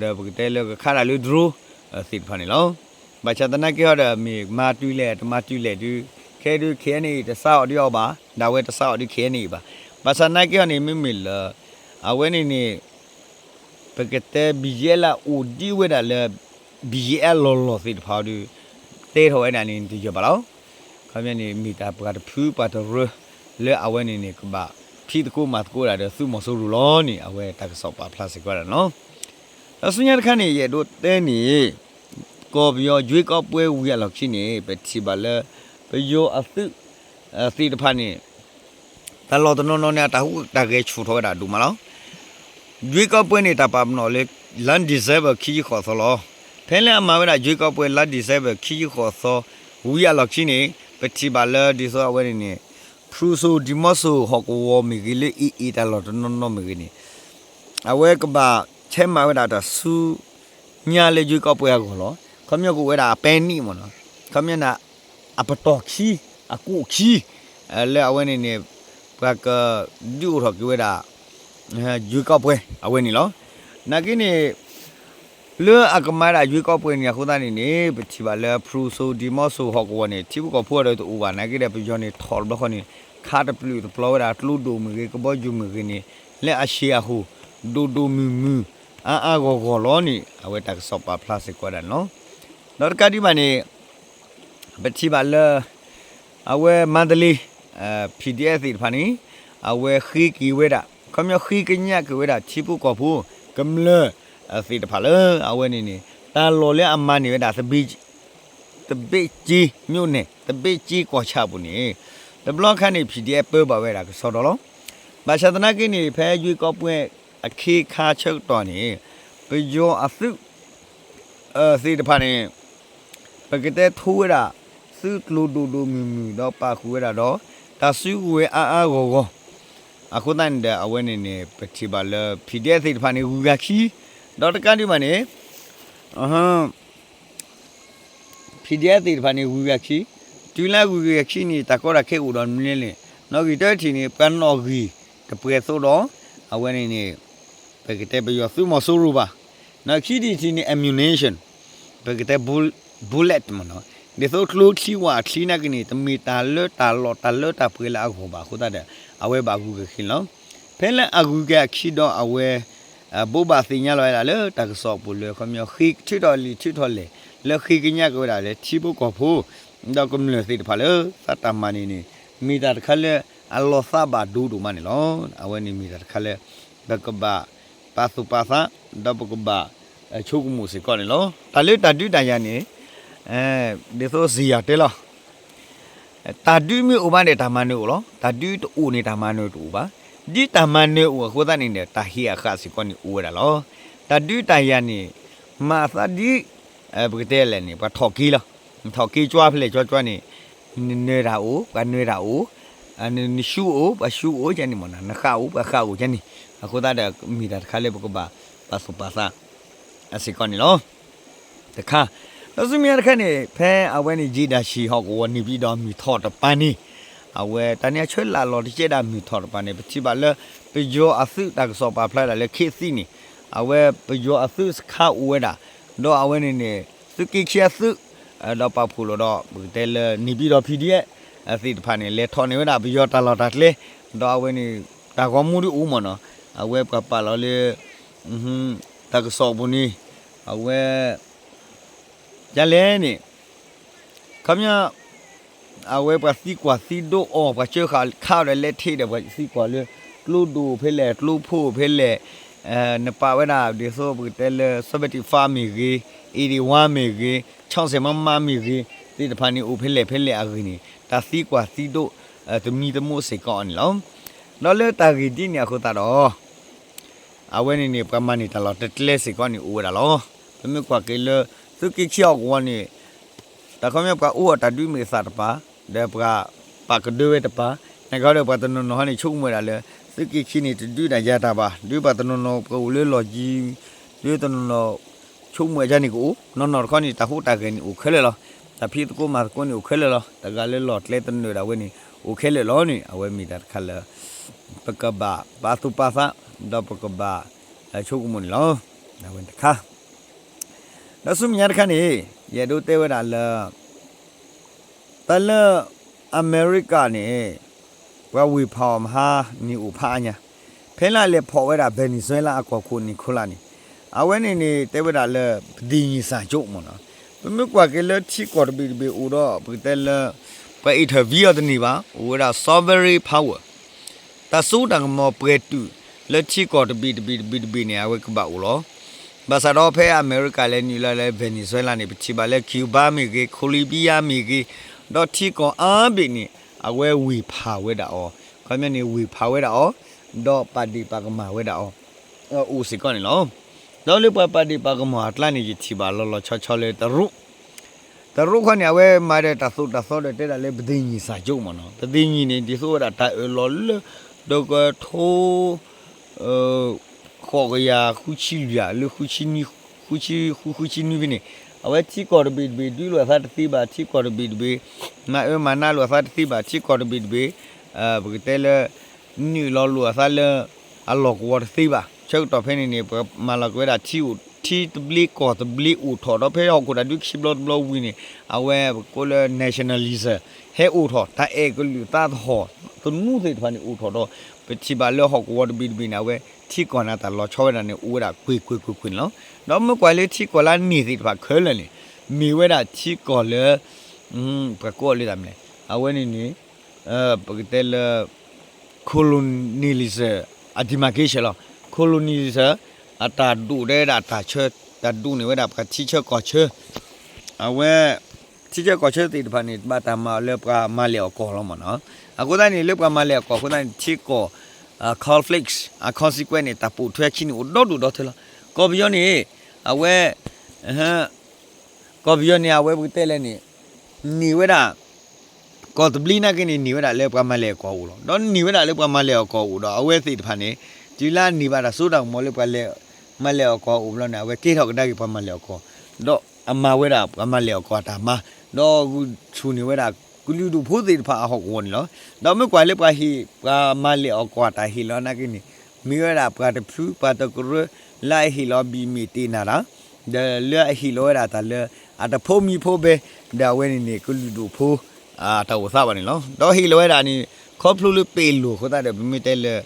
ဒီးပကတဲလၢကခးဒၣ်လၢ drone သ့ၣ်တဖၣ်န့ၣ်လီၤ. ဘၣ်ဆၣ်သနာ်က့ဟီဒီး မ့ၢ်မၤတုၤလဲၣ် တမၤတုၤလဲၣ်ဒုး, ခဲဒုး K N A တစးအီၤဒုးအီၤဘၣ်, ဒၣ်ဝဲတစးအီၤဒုး K N A ဘၣ်. ဘၣ်ဆၣ်သနာ်က့ဟီန့ၣ် မ့မ့ၢ်လၢ အဝဲန့ၣ်န့ၣ် ပကတဲ ဘံယဲလၢ အိၣ်ဒံးဝဲဒၣ်လၢ ဘံယဲလီၤလီၢ်သ့ၣ်တဖၣ်အီၤဒီး တဲထီၣ်ဝဲဒၣ်န့ၣ် တယၢၤဘၣ်လီၤ. ခီပညီန့ၣ် မ့ၢ်တၢ်ပှၤတဖုပှၤတရၢ လၢအဝဲန့ၣ်န့ၣ် ကဘၣ်ဖံးသကိးမၤသကိးဒၣ်ဒီးသုးမီၤစိရိၤလီၤန့ၣ် အဝဲတၢ်ကစီၣ်ပာ်ဖျါစ့ၢ်ကီးဒၣ်န့ၣ်လီၤ. ဒီးဆူညါတခါန့ၣ် ယအဲၣ်ဒိးတဲန့ၣ် ကီၢ်ပယီၤ ရွေးကောက်ပွဲ ဝံၤအလီၢ်ခံန့ၣ် ပထံၣ်ဘၣ်လၢ ပယီၤအသုး သ့ၣ်တဖၣ်န့ၣ် တၢ်လီၢ်တနီၤနီၤန့ၣ် အတၢ်ဟူးတၢ်ဂဲၤဆူၣ်ထီၣ်ဝဲဒၣ်ဒိၣ်မးလီၤ. ရွေးကောက်ပွဲန့ၣ် တၢ်ပာ်ပနီၣ်လၢ လါ December ခံဆံဃိးသီလီၤ. ဖဲလၢအမၤဝဲဒၣ် ရွေးကောက်ပွဲ လါ December ခံဆံဃိးသီ ဝံၤအလီၢ်ခံန့ၣ် ပထံၣ်ဘၣ်လၢဒ်သိးအဝဲန့ၣ်န့ၣ် ဖရူစိၤဒံၤမီစိၤဟီၣ်ကဝီၤမ့ၢ်ဂ့ၤ လၢ AA တၢ်လီၢ်တနီၤနီၤမ့ၢ်ဂ့ၤန့ၣ် အဝဲကဘၣ်ဆဲးမၤဝဲဒၣ်တၢ်ဆူညါလၢ ရွေးကောက်ပွဲ အဂီၢ်လီၤ. ခီပညီကအိၣ်ဝဲဒၣ်အပဲနံၣ်မ့ၢ်နီၤ, ခီပညီန့ၣ် အပတီၢ်ခံ, အကိးခံ, လၢအဝဲန့ၣ်န့ၣ် ပှၤကဒုးအိၣ်ထီၣ်က့ၤဝဲဒၣ် ရွေးကောက်ပွဲ အဝဲန့ၣ်လီၤ. နာ်က့န့ၣ် လၢအကမၤဒၣ် ရွေးကောက်ပွဲ န့ၣ်အဃိသတးန့ၣ်န့ၣ် ပထံၣ်ဘၣ်လၢ ဖရူစိၤဒံၤမီစိၤဟီၣ်ကဝီၤန့ၣ် ထံဖိကီၢ်ဖိအံၤဒီးတအိၣ်ဘၣ်. နာ်က့ဒီး ပယီၤန့ၣ်ထီၣ်တဘျီဃီန့ၣ် ခးတပျုာ်တပျီၤဝဲဒၣ် ကျိဒိၣ်မ့ၢ်ဂ့ၤ ကဘီယူၤမ့ၢ်ဂ့ၤန့ၣ် လၢအဆံးအဟိၣ် ဒိၣ်ဒိၣ်မုၢ်မုၢ် အါအါဂီၢ်ဂီၢ်လီၤန့ၣ် အဝဲတၢ်ကစီၣ်ပာ်ဖျါစ့ၢ်ကီးဒၣ်န့ၣ်လီၤ. ဒီးတကးဒံးဘၣ်န့ၣ် ပထံၣ်ဘၣ်လၢ အဝဲမါတလ့ PDF သ့ၣ်တဖၣ်န့ၣ် အဝဲဃ့က့ၤဝဲဒၣ် ခီပညီဃ့ကညးက့ၤဝဲဒၣ် ထံဖိကီၢ်ဖိ ကမျၢၢ် သ့ၣ်တဖၣ်လၢ အဝဲန့ၣ်န့ၣ် တၢ်လီၢ်လၢအမၤန့ၢ်ဝဲဒၣ် သဘ့ၣ်ကၠ့ မြို့နယ် သဘ့ၣ်ကၠ့ကီၢ်ဆၣ်အပူၤန့ၣ် တဘျီခါန့ၣ် PDF ပၢဘၣ်ဝဲဒၣ်ကစီဒီလီၤ. ဘၣ်ဆၣ်သနာ်က့န့ၣ် ဖဲရွေးကောက်ပွဲ အခ့အခါဆၢကတီၢ်န့ၣ် ပယီၤအသုး သ့ၣ်တဖၣ်န့ၣ် ပကတဲထိဝဲဒၣ် သုးကျိၤဒိၣ်ဒိၣ်မုၢ်မုၢ် ဒီးပာ်ဃုာ်ဝဲဒၣ်ဒီး တၢ်စုကဝဲၤအါအါဂီၢ်ဂီၢ် အဃိသတးန့ၣ်ဒီး အဝဲန့ၣ်န့ၣ် ပထံၣ်ဘၣ်လၢ PDF သ့ၣ်တဖၣ်န့ၣ် ဂုၤဂၤခံ ဒီးတကးဒံးဘၣ်န့ၣ် PDF သ့ၣ်တဖၣ်န့ၣ် ဂုၤဂၤခံ, တုၤလၢအဂုၤဂၤခံန့ၣ် တၢ်ကီတၢ်ခဲအိၣ်ဒီးမနုၤလဲၣ်. နီၣ်ဂံၢ်တထံၣ်န့ၣ် ပှၤနီၣ်ဂံၢ်တပှဲၤသိးဒီး အဝဲန့ၣ်န့ၣ် ပကတဲပယီၤသုးမီၤစိရိၤဘၣ်. နီၣ်ဂံၢ်ခံထံၣ်န့ၣ် ammunition ပကတဲ bullet မ့ၢ်နီၤ, ဒ်သိးကျိချံဝၣ်ချံနာ်က့န့ၣ် တမ့ၢ်တၢ်လၢတၢ်လီၢ်တၢ်လၢတၢ်ပှဲၤလၢအဂီၢ်ဘၣ်အဃိသတးဒီး အဝဲဘၣ်ဂုၤဂၤခံန့ၣ်လီၤ. ဖဲလၢအဂုၤဂၤခံဒီးအဝဲ ဘိးဘၣ်သ့ၣ်ညါလီၤဝဲဒၣ်လၢတၢ်ကစီၣ်အပူၤလၢ ခီပညီဃ့ထုးထီၣ်လံာ်ထုးထီၣ်လဲၢ် လၢဃ့ကညးက့ၤဝဲဒၣ်လၢထံဖိကီၢ်ဖိ ဒီးကမျၢၢ်သ့ၣ်တဖၣ်လၢ သးတၢ်မၤန့ၣ်န့ၣ် မ့ၢ်တၢ်တခါလၢအလီၤသးဘၣ်ဒိဒိၣ်မးန့ၣ်လီၤ. အဝဲန့ၣ်မ့ၢ်တၢ်တခါလၢ ပကဘၣ်ပာ်သူၣ်ပာ်သး ဒီးပကဘၣ်ဆိကမိၣ်စ့ၢ်ကီးန့ၣ်လီၤ. တၢ်လၢတၢ်ဒုးတၢ်ယၤန့ၣ် ဒ်သိးစံယၤတဲလီၤ တၢ်ဒုးမ့ၢ်အိၣ်ဘၣ်န့ၣ် တၢ်မၤနၢၤအိၣ်လီၤ. တၢ်ဒုးတအိၣ်န့ၣ် တၢ်မၤနၢၤတအိၣ်ဘၣ်. ဒ်တၢ်မၤနၢၤအိၣ်အဃိသတးန့ၣ်ဒီး တၢ်ဟ့ၣ်အဃၣ်စ့ၢ်ကီးန့ၣ်အိၣ်ဝဲဒၣ်လီၤ. တၢ်ဒုးတၢ်ယၤန့ၣ် မၤအသးဒ် ပကတဲလဲၣ်န့ၣ် ပှၤထီၣ်က့ၤလီၤ. ထီၣ်က့ၤကၠွါဖဲလဲၣ်ကၠွါကၠွါန့ၣ် နနၢၤတၢ်အိၣ် ပှၤနၢၤတၢ်အိၣ်, နရှူအိၣ် ပှၤရှူအိၣ်ကန့ၣ်မ့ၢ်နီၤ, နဃၣ်အိၣ် ပှၤဃၣ်အိၣ်ကန့ၣ်, အဃိသတးဒီး မ့ၢ်တၢ်တခါလၢပကဘၣ်ပာ်သူၣ်ပာ်သး စ့ၢ်ကီးန့ၣ်လီၤ. တခါ, ဒီးဆူမဲာ်ညါတခါန့ၣ် ဖဲအဝဲန့ၣ် ယ့ၣ်ဒၣ်ဆံၣ် ဟီၣ်ကဝီၤန့ၣ်ပၠံၣ်ဒီးမုၢ်ထီၣ်တပၤန့ၣ်, အဝဲတၢ်န့ၣ်အဆၢလၢအလီၤတကဲဒၣ်မုၢ်ထီၣ်တပၤန့ၣ် ပထံၣ်ဘၣ်လၢ ပယီၤအသုးတၢ်ကစီၣ်ပာ်ဖျါဒၣ်လၢ ခေတ်သစ် န့ၣ်, အဝဲပယီၤအသုးစခါအိၣ်ဝဲဒၣ်, ဒီးအဝဲန့ၣ်န့ၣ် သုးက့ခံအသုး ဒီးပာ်ဖှိၣ်လိာ်ဒီး ပကတဲလၢ နေပြည်တော် PDF သ့ၣ်တဖၣ်န့ၣ် လဲၤထီၣ်န့ၢ်ဝဲဒၣ်ပယီၤတၢ်လီၢ်တၢ်ကျဲ, ဒီးအဝဲန့ၣ် တၢ်ဂီၤမူဒ်အိၣ်မ့ၢ်နီၤ, အဝဲပှၤပာ်လီၤလၢ တၢ်ကစီၣ်အပူၤန့ၣ် အဝဲ ဒ်လဲၣ်န့ၣ် ခီပညီ အဝဲပှၤသံကွၢ်သံဒိးအီၤ ပှၤစၢဃာ်ခးအီၤဒီး လက်ထိပ် ဒီးပှၤသံကွၢ်လၢ ကျိဒိၣ်ဖဲလဲၣ် ကျိဖိဖဲလဲၣ်, နပာ်ဝဲဒၣ်ဒ်သိးပကတဲလၢ seventy-five မ့ၢ်ဂ့ၤ, eighty-one မ့ၢ်ဂ့ၤ, ခြောက်ဆယ်မမ မ့ၢ်ဂ့ၤ သ့ၣ်တဖၣ်န့ၣ် အိၣ်ဖဲလဲၣ်ဖဲလဲၣ်အဂ့ၢ်န့ၣ် တၢ်သံကွၢ်သံဒိး သမံသမိးစ့ၢ်ကီးအီၤန့ၣ်လီၤ. ဒီးလၢတၢ်ဂ့ၢ်ဒ်န့ၣ်အဃိသတးဒီး အဝဲန့ၣ်န့ၣ် ပှၤမၤန့ၢ်တၢ်လီၢ်တၢ်ကျဲစ့ၢ်ကီးန့ၣ်အိၣ်ဝဲဒၣ်လီၤ. ပမ့ၢ်ကွၢ်က့ၤလၢ သုးက့ခံဟီၣ်ကဝီၤန့ၣ် တၢ်ခီပညီပှၤအိၣ်အီၤတၢ်ဒုးမ့ၢ်အသးတပၤ, ဒီးပှၤပာ်ကဒၢဝဲတပၤ, နကဒီးပှၤတနီၤနီၤဟီန့ၣ် ဆိကမိၣ်ဝဲဒၣ်လၢ သုးက့ခံန့ၣ် တဒုးတၢ်ယၤတၢ်ဘၣ်, ဒုးပှၤတနီၤနီၤပှၤအိၣ်လၢလီၢ်ကံ ဒုးတနီၤနီၤ ဆိကမိၣ်အကါန့ၣ်ကအိၣ်, နီၢ်နီၢ်တခီန့ၣ် တၢ်ဟူးတၢ်ဂဲၤန့ၣ်အိၣ်ခဲလၢာ်လီၤ. တၢ်ဖံးသကိးမၤသကိးန့ၣ်အိၣ်ခဲလၢာ်လီၤ. တဂၤလၢလီၢ်ကျဲတနၢၤဒၣ်ဝဲန့ၣ် အိၣ်ခဲလၢာ်လီၤန့ၣ် အဝဲမ့ၢ်တၢ်တခါလၢ ပကဘၣ်ပာ်သူၣ်ပာ်သး ဒီးပကဘၣ်ဆိကမိၣ်န့ၣ်လီၤ. အဝဲတခါ ဒီးဆူမဲာ်ညါတခါန့ၣ် ယအဲၣ်ဒိးတဲဝဲဒၣ်လၢ တၢ်လၢအမဲရကၤန့ၣ် ပှၤဝ့ၤဖးအီၤမဟါန့ၣ်အိၣ်ဖးအါညါ, ဖဲလၢအလဲၤဖီၣ်ဝဲဒၣ် Venezuela အကီၢ်ခိၣ် Nicolas န့ၣ် အဝဲန့ၣ်န့ၣ် တဲဝဲဒၣ်လၢ ပသ့ၣ်ညံၣ်စၢ်ကၠိမ့ၢ်နီၤ, ပမ့ၢ်ကွၢ်က့ၤလၢထံကီၢ်တဘ့ၣ်တဘ့ၣ်အိၣ်ဒီး ပကတဲလၢ ပှၤ intervene အီၤတန့ၢ်ဘၣ်, အိၣ်ဝဲဒၣ် sovereign power တၢ်စိတၢ်ကမီၤပှဲၤတုာ်လၢထံကီၢ်တဘ့ၣ်တဘ့ၣ်တဘ့ၣ်တဘ့ၣ်န့ၣ် အဝဲကဘၣ်အိၣ်လီၤ. ဘၣ်ဆၣ်ဒီးဖဲအမဲရကၤလဲၤနုာ်လီၤလၢ Venezuela န့ၣ် ပထံၣ်ဘၣ်လၢ Cuba မ့ၢ်ဂ့ၤ, Colombia မ့ၢ်ဂ့ၤ, ဒီးထံကီၢ်အါဘ့ၣ်န့ၣ် အဝဲဝ့ၤဖးဝဲဒၣ်အီၤ, ခီပညီန့ၣ် ဝ့ၤဖးဝဲဒၣ်အီၤ, ဒီးပာ်ဒ့ၣ်ပာ်ကမၣ်ဝဲဒၣ်အီၤ အိၣ်စ့ၢ်ကီးန့ၣ်လီၤ. ဒီးလၢပှၤပာ်ဒ့ၣ်ပာ်ကမၣ်အကျါန့ၣ် ယထံၣ်ဘၣ်လီၤလီၤဆီဆီလၢတရူး တရူးခီန့ၣ် အဝဲမၤဒီးတၢ်သိၣ်တၢ်သီဒီးတဲဒၣ်လၢ ပသ့ၣ်ညံၣ်စၢ်ကၠိမ့ၢ်နီၤ, ပသ့ၣ်ညံၣ်န့ၣ် ဒ်သိးဝဲဒၣ်တၢ်အၢၣ်လီၤလၢ တကထိ ဃိးကယၤဃုဆံလွံၢ် လၢ ဃုဆံဃု ဃုဆံနွံဖဲန့ၣ် အဝဲထံကီၢ်တဘ့ၣ်တဘ့ၣ် ဒုးလိာ်အသးတသ့ဘၣ်, ထံကီၢ်တဘ့ၣ်တဘ့ၣ် မၤအၢမၤနးလိာ်အသးတသ့ဘၣ်, ထံကီၢ်တဘ့ၣ်တဘ့ၣ် ပကတဲလၢ နုာ်လီၤလိာ်အသးလၢ အလီၢ်ကဝီၤတသ့ဘၣ်. ဆၢကတီၢ်ဖဲန့ၣ်န့ၣ် ပမၤလီၤက့ၤဝဲဒၣ်ထံအိၣ် ထံသဘျ့ကီၢ်သဘျ့အိၣ်ထီၣ်ဒီး ဖဲဟီၣ်ခိၣ်တၢ်ဒုးခံဘျီတဘျီဝံၤန့ၣ် အဝဲပကိးလၢ nationalism ဟဲအိၣ်ထီၣ်, တၢ်အဲၣ်ကလုာ်သးသဟီၣ်သနူသ့ၣ်တဖၣ်န့ၣ်အိၣ်ထီၣ်ဒီး ပထံၣ်ဘၣ်လၢဟီၣ်ကဝီၤတဘ့ၣ်တဘ့ၣ်န့ၣ် အဝဲထံကီၢ်န့ၣ်တၢ်လီၤဆီဝဲဒၣ်န့ၣ် အိၣ်ဝဲဒၣ်ကွ့ၢ်ကွ့ၢ်ကွ့ၢ်ကွ့ၢ်န့ၣ်လီၤ. ဒီးမ့ၢ်ကွၢ်လၢထံကီၢ်လၢအန့ၢ်သ့ၣ်တဖၣ်ခဲလၢာ်န့ၣ် မ့ၢ်ဝဲဒၣ်ထံကီၢ်လၢ ပှၤကိးအီၤလၢတၢ်မနုၤလဲၣ်, အဝဲန့ၣ်န့ၣ် ပကတဲလၢ colonialism အ demarcation လီၤ. colonialism အတၢ်ဒိၣ်ဒဲဒၣ်တၢ်ဆၢ, တၢ်ဒိၣ်န့ၢ်ဝဲဒၣ်ပှၤထံဆၢကီၢ်ဆၢ, အဝဲ ထံဆၢကီၢ်ဆၢသ့ၣ်တဖၣ်န့ၣ် ဘၣ်တၢ်မၤအီၤလၢပှၤမၤလဲၢ်အီၣ်ကီၢ်လီၤမ့ၢ်နီၤ. အဃိသတးန့ၣ် လၢပှၤမၤလဲၢ်အီၣ်ကီၢ်အဃိသတးန့ၣ် ထံကီၢ် conflict အ consequence န့ၣ် တၢ်ပိာ်ထွဲခံန့ၣ် အိၣ်ဒီဒူၣ်ဒီထၢလီၤ. ကီၢ်ပယီၤန့ၣ် အဝဲ ကီၢ်ပယီၤန့ၣ် အဝဲပကတဲလဲၣ်န့ၣ် န့ၢ်ဝဲဒၣ် ကီၢ်သဘျ့နာ်က့န့ၣ် န့ၢ်ဝဲဒၣ်လၢပှၤမၤလဲၢ်အီၣ်ကီၢ်အအိၣ်လီၤ. ဒီးန့ၢ်ဝဲဒၣ်လၢပှၤမၤလဲၢ်အီၣ်ကီၢ်အအိၣ်ဒီး အဝဲသ့ၣ်တဖၣ်န့ၣ် တုၤလၢအန့ၢ်ဘၣ်တၢ်စိတၢ်ကမီၤလၢပှၤလဲၤ မၤလဲၢ်အီၣ်ကီၢ်အအိၣ်ဘျီန့ၣ် အဝဲကဲထီၣ်ကဒါက့ၤပှၤမၤလဲၢ်အီၣ်ကီၢ်, ဒီးအမၤဝဲဒၣ်ပှၤမၤလဲၢ်အီၣ်ကီၢ်အတၢ်မၤ, ဒီးဂုာ်ဆူၣ်န့ၢ်ဝဲဒၣ်ကလုာ်ဒူၣ်ဖိသ့ၣ်တဖၣ်အဟီၣ်ကဝီၤန့ၣ်လီၤ. ဒီးမ့ၢ်ကွၢ်လၢပှၤဟ့ၣ် ပှၤမၤလဲၢ်အီၣ်ကီၢ်အတၢ်ဟ့ၣ်လီၤနာ်က့န့ၣ် မ့ၢ်ဝဲဒၣ်ပှၤတဖုပှၤတကရၢ လၢအဟ့ၣ်လီၤဘံၣ်မ့ၢ်တ့ၢ်နၢ်တၢ် ဒီးလၢအဟ့ၣ်လီၤဝဲဒၣ်တၢ်လၢ အတဖိးမံဖိးဘဲ, ဒီးအဝဲန့ၣ်န့ၣ် ကလုာ်ဒူၣ်ဖိ အတၢ်အိၣ်သးဘၣ်န့ၣ်လီၤ. ဒီးဟ့ၣ်လီၤဝဲဒၣ်န့ၣ် ခီဖျိလၢပ့ၤလိာ်အဃိသတးဒီး ပမ့ၢ်တဲလၢ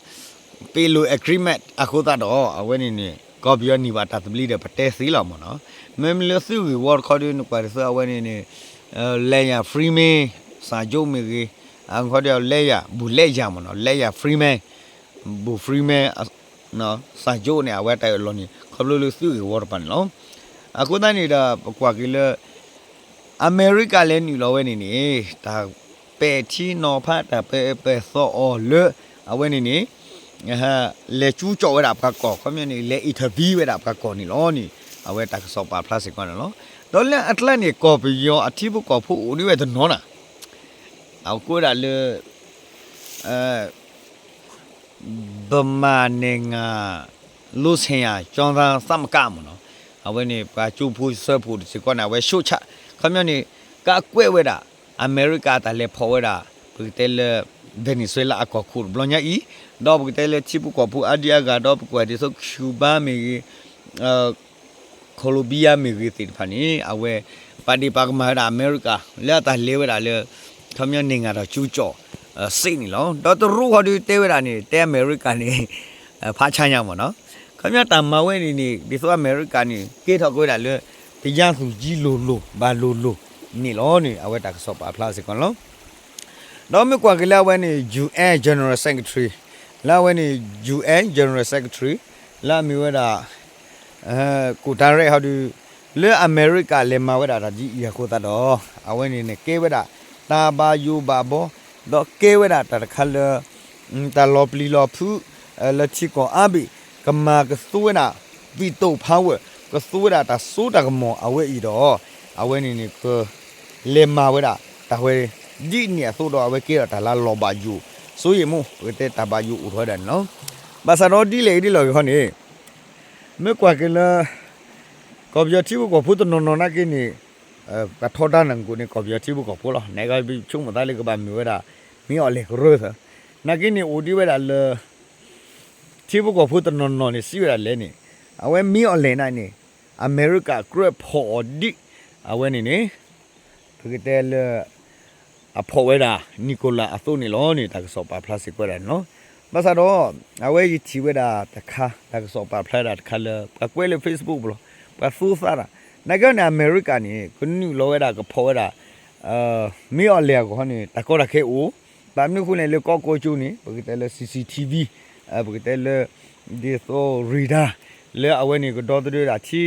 ပ့ၤလိာ် agreement အဃိသတးဒီး အဝဲန့ၣ်န့ၣ် ကီၢ်ပယီၤန့ၢ်ဘၣ်တၢ်သဘျ့ဒီးပတဲသ့လီၤမ့ၢ်နီၤ. မ့မ့ၢ်လၢသုးဂ့ၢ်ဝီတခီဒီး နကွၢ်ဒ်သိးအဝဲန့ၣ်န့ၣ် လဲၤယၤ Freeman စၢ်ကၠိမ့ၢ်ဂ့ၤ, အခီဒီးလဲၤယၤ ဘူးလဲၤယၤမ့ၢ်နီၤ, လဲၤယၤ Freeman, ဘူး Freeman စၢ်ကၠိန့ၣ် အဝဲတၢ်အၢၣ်လီၤန့ၣ် ခီဖျိလၢသုးဂ့ၢ်ဝီတဖၣ်န့ၣ်လီၤ. အဃိသတးန့ၣ်ဒီး ပကွၢ်က့ၤလၢ အမဲရကၤလဲၤနုာ်လီၤဝဲန့ၣ်န့ၣ် တၢ်ပဲာ်ထံနီၤဖး တၢ်ပဲာ်အၢပဲာ်သီအီၤလၢ အဝဲန့ၣ်န့ၣ် လဲၤကၠူကၠီၣ်ဝဲဒၣ်ပှၤကီၢ် ခီပညီန့ၣ် လဲၤ intervene ဝဲဒၣ်ပှၤကီၢ်န့ၣ်လီၤန့ၣ် အဝဲတၢ်ကစီၣ်ပာ်ဖျါစ့ၢ်ကီးန့ၣ်လီၤ. ဒီးလၢအကျါန့ၣ် ကီၢ်ပယီၤအထံဖိကီၢ်ဖိအိၣ်ဒံးဝဲတနီၤနီၤ အကိးဝဲဒၣ်လၢ ဗမာနိုင်ငံ လွတ်ငြိမ်းချမ်းသာသမဂ္ဂ မ့ၢ်နီၤ, အဝဲန့ၣ် ပှၤကၠိဖိစၢဖှိၣ်စ့ၢ်ကီးန့ၣ် အဝဲ ရှုတ်ချ, ခီပညီန့ၣ် ကးကွဲးဝဲဒၣ် အမဲရကၤအတၢ်လဲၤဖီၣ်ဝဲဒၣ် ပကတဲလၢ Venezuela အကီၢ်ခိၣ်တဘျီညါအံၤ, ဒီးပကတဲလၢထံဖိကီၢ်ဖိအါဒံအါဂၤ ဒီးပကွၢ်ဒ်သိး Cuba မ့ၢ်ဂ့ၤ Colombia မ့ၢ်ဂ့ၤသ့ၣ်တဖၣ်န့ၣ် အဝဲ ပာ်ဒ့ၣ်ပာ်ကမၣ်ဝဲဒၣ်အမဲရကၤ လၢအတၢ်လဲၤဝဲဒၣ်လၢ ခီပညီန့ၣ် နိုင်ငံတော်ကျူးကျော်စစ် န့ၣ်လီၤ. ဒီးတရူးဃီဒုးတဲဝဲဒၣ်န့ၣ် တဲအမဲရကၤန့ၣ် ဖးဆါညါမ့ၢ်နီၤ, ခီပညီတၢ်မၤဝဲန့ၣ်န့ၣ် ဒ်သိးအမဲရကၤန့ၣ် ကဲထီၣ်က့ၤဝဲဒၣ်လၢ တရားသူကြီးလိုလို ဘၣ်လိၤလိၤန့ၣ်လီၤန့ၣ် အဝဲတၢ်ကစီၣ်ပာ်ဖျါစ့ၢ်ကီးန့ၣ်လီၤ. ဒီးမ့ၢ်ကွၢ်က့ၤလၢအဝဲန့ၣ် UN General Secretary လၢအဝဲန့ၣ် UN General Secretary လၢအမ့ၢ်ဝဲဒၣ် Guterres ဟီဒုး လၢအမဲရကၤလဲၤမၤဝဲဒၣ်တၢ်ဒ်အံၤအဃိသတးဒီး အဝဲန့ၣ်န့ၣ် ကဲဝဲဒၣ်တၢ်ဘၣ်ယိၣ်ဘၣ်ဘီ ဒီးကဲဝဲဒၣ်တၢ်တခါလၢ တၢ်လီၤပျံၤလီၤဖုး လၢထံကီၢ်အါဘ့ၣ် ကမၤကသူဝဲဒၣ် veto power ကသူဝဲဒၣ်တၢ်စိတၢ်ကမီၤအဝဲအံၤဒီး အဝဲန့ၣ်န့ၣ် ကလဲၤမၤဝဲဒၣ်တၢ်ဝဲ ဒ်န့ၣ်အသိးဒီး အဝဲကဲထီၣ်တၢ်လၢလီၤဘၣ်ယိၣ် စိုးရိမ်မှု ပကတဲတၢ်ဘၣ်ယိၣ်အိၣ်ထီၣ်ဝဲဒၣ်န့ၣ်လီၤ. ဘၣ်ဆၣ်ဒီးဒ်လဲၣ်ဂ့ၤဒ်လဲၣ်ဂ့ၤခီန့ၣ် မ့ၢ်ကွၢ်က့ၤလၢ ကီၢ်ပယီၤထံဖိကီၢ်ဖိတနီၤနီၤနာ်က့န့ၣ် ပှၤထီဒါနၢ်ကိးန့ၣ် ကီၢ်ပယီၤထံဖိကီၢ်ဖိလီၤ. နကဆိကမိၣ်သးလၢကဘၣ်မ့ၢ်ဝဲဒၣ် မ့ၢ်အီၤလဲၤကရၢသၢ နာ်က့န့ၣ်အိၣ်ဒံးဝဲဒၣ်လၢ ထံဖိကီၢ်ဖိတနီၤနီၤန့ၣ် စံးဝဲဒၣ်လဲၣ်န့ၣ်, အဝဲမ့ၢ်အီၤလဲၣ်န့ၣ် အမဲရကၤကြၢးဖီၣ်အီၤဒံး, အဝဲန့ၣ်န့ၣ် ပကတဲလၢ အဖီၣ်ဝဲဒၣ် Nicola အသိးန့ၣ်လီၤန့ၣ် တၢ်ကစီၣ်ပာ်ဖျါစ့ၢ်ကီးဝဲဒၣ်န့ၣ်လီၤ. ဘၣ်ဆၣ်ဒီး အဝဲယထံၣ်ဝဲဒၣ်တခါ တၢ်ကစီၣ်ပာ်ဖျါဒၣ်တခါလၢ ပှၤကွဲးလၢ Facebook ပူၤလီၤ. ပှၤသိသးတၢ် နာ်က့န့ၣ် အမဲရကၤန့ၣ် ကနုာ်လီၤဝဲဒၣ်ကဖီၣ်ဝဲဒၣ် မ့ၢ်အီၤလဲၣ်အဂီၢ်န့ၣ် တၢ်ကီတၢ်ခဲအိၣ်, ဘၣ်မနုၤအဃိလဲၣ်လၢကီၢ်ကိးကၠိန့ၣ် ပကတဲလၢ CCTV ပကတဲလၢ ဒ်သိး radar လၢအဝဲန့ၣ်ကဒီသဒၢဝဲဒၣ်ထံ